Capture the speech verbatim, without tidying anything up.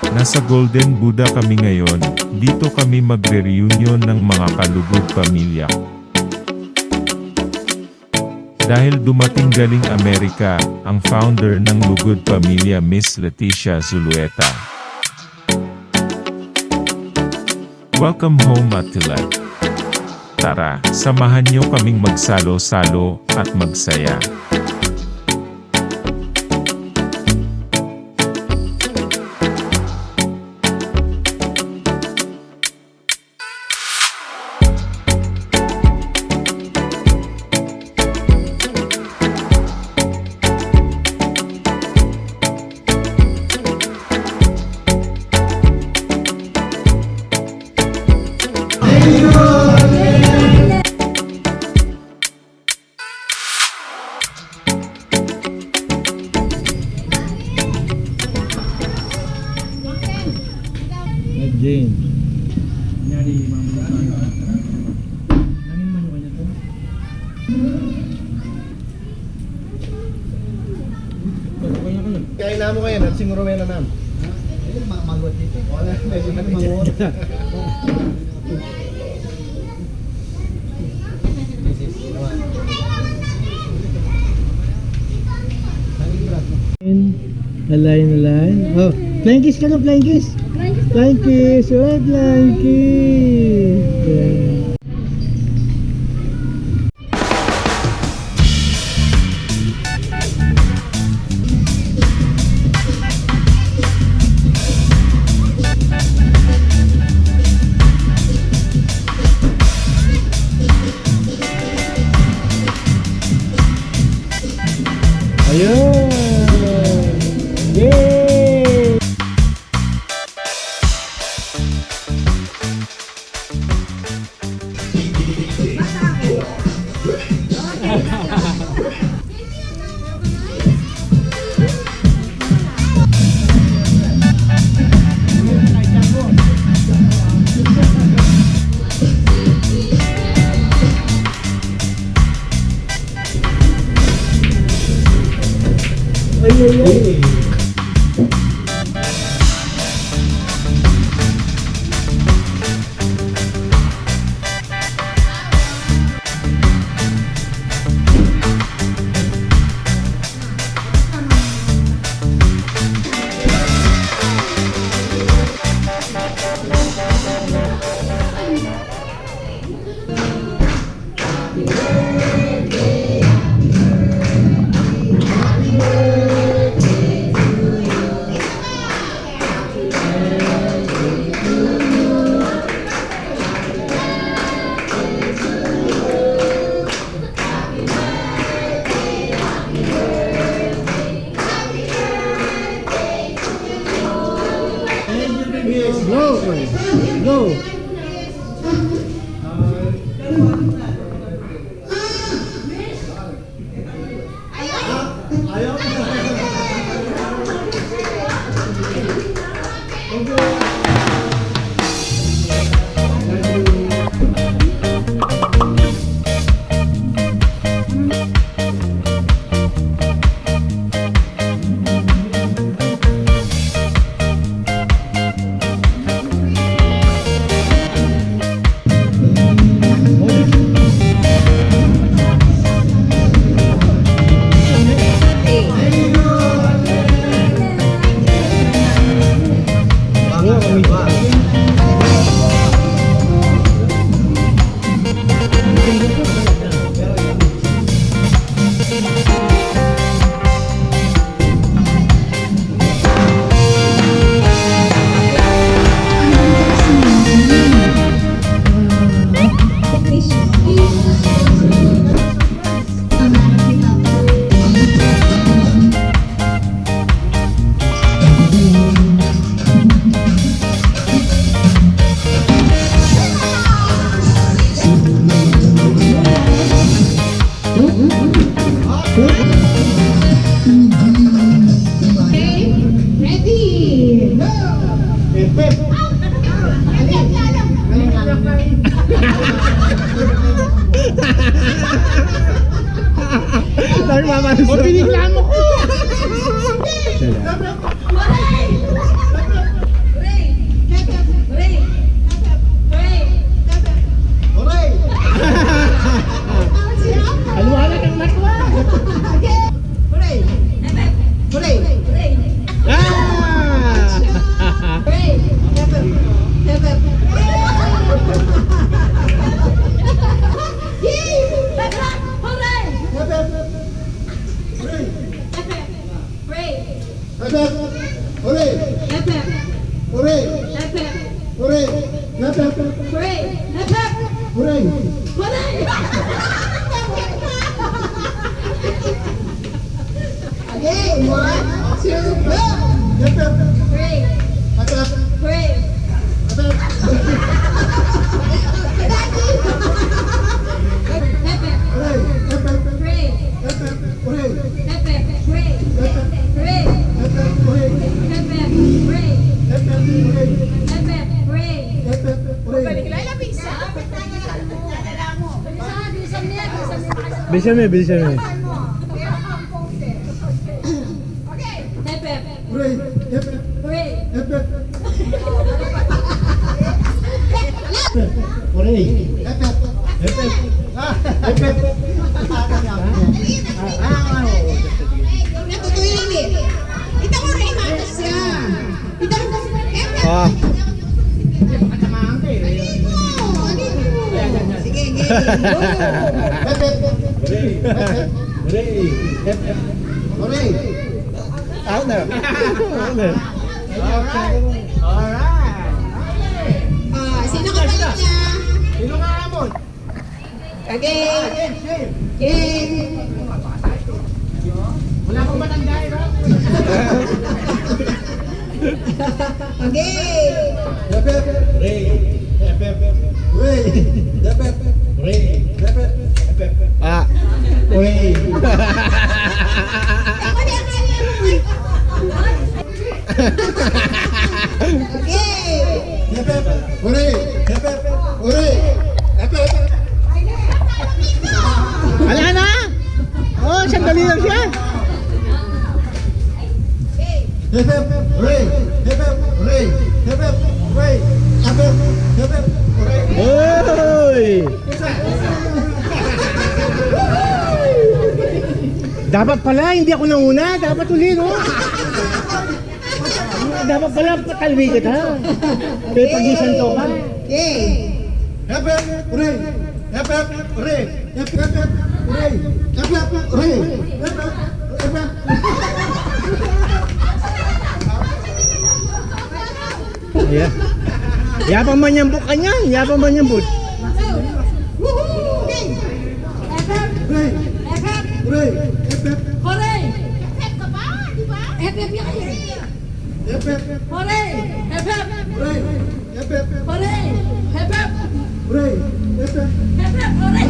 Nasa Golden Buddha kami ngayon, dito kami magre-reunion ng mga kalugod pamilya. Dahil dumating galing Amerika, ang founder ng Lugod Pamilya, Miss Leticia Zulueta. Welcome home, Ate Let. Tara, samahan niyo kaming magsalo-salo at magsaya. Jane. Kaya na mo kayo, at siguro may nanam. Wala, medyo matigas. Align, align. Oh, flying kiss ka na, flying kiss. Flying kiss. Alright, flying kiss. Yeah. Ayun! Yay! Ay, ay, ay. Go, go. Okay, ready. Tayo, mama. O, biniklamo ko. Aray! Hep, hep. Hooray! Hep, hep. Hooray! Hep, hep. Hooray! Hep, hep. Hooray! Hep, hep. Hooray! Hooray! Hooray! Again, one, two, go! Hep, hep. Hooray! Hep, hep. Hooray! Hep, hep. Hep, hep. Hooray! Hep, hep. Hooray! Hep, hep. Hooray! Hep, hep. Hooray! Hep, hep. Hooray! Hep, hep. Hooray! Hep, hep. Hooray! Hep, hep. Hooray! Hep, hep. Hooray! Hep, hep. Hooray! Bilisan me, bilisan me. Hep, hep. Hooray! Hep, hep. Hooray! Hep, hep. Hooray! Hep, hep. Hep, hep. Ah, hep, hep. Ah, ah, ah, oo. Natutuyo ini. Ita mo rin, matas siya. Ita mo kasi, hep, hep. Ah. Sige, game. Go. Hep, hep. Hep, hep. Hooray! Hep, hep. Hooray! Out na. Out na. Alright. Alright. Ah, sino ka pala niya? Sino ka, Amon? Again. Again, same. Again. Wala pang matanda, eh, no? Again. Hep, hep. Hooray. Hep, hep. Hooray. Hep, hep. Hooray. Hep, hep. Hep, hep. Ah. Hooray. Ako na ang kaya mo, eh. Okay. Hep, hep. Hooray. Hep, hep. Hooray. Hep, hep. Ala na? Oh, sandali lang siya. Hep, hep, hooray! Hep, hep, hooray! Hep, hep, hooray! Hep, hep, hep, hep, hooray! Hoy! Dapat pala, hindi ako nauna. Dapat uli, no? Dapat pala, patalwi kita. Kaya pag-isan to pa. Okay. Hep, hep, hooray! Hep, hep, hooray! Hep, hep, hep, hooray! Hep, hep, hooray! Hep, hep, hep, hep. Yeah. Yabang manyambut kanyan, yabang manyambut. Woohoo! Hep, hep. Hooray! Hep, hep. Hooray! Hep, hep. Hep, hep ka pa, di ba? Hep, hep yan. Hep, hep. Hooray! Hep, hep. Hooray! Hep, hep. Hooray! Hep, hep. Hooray! Hep, hep. Hep, hep. Hooray!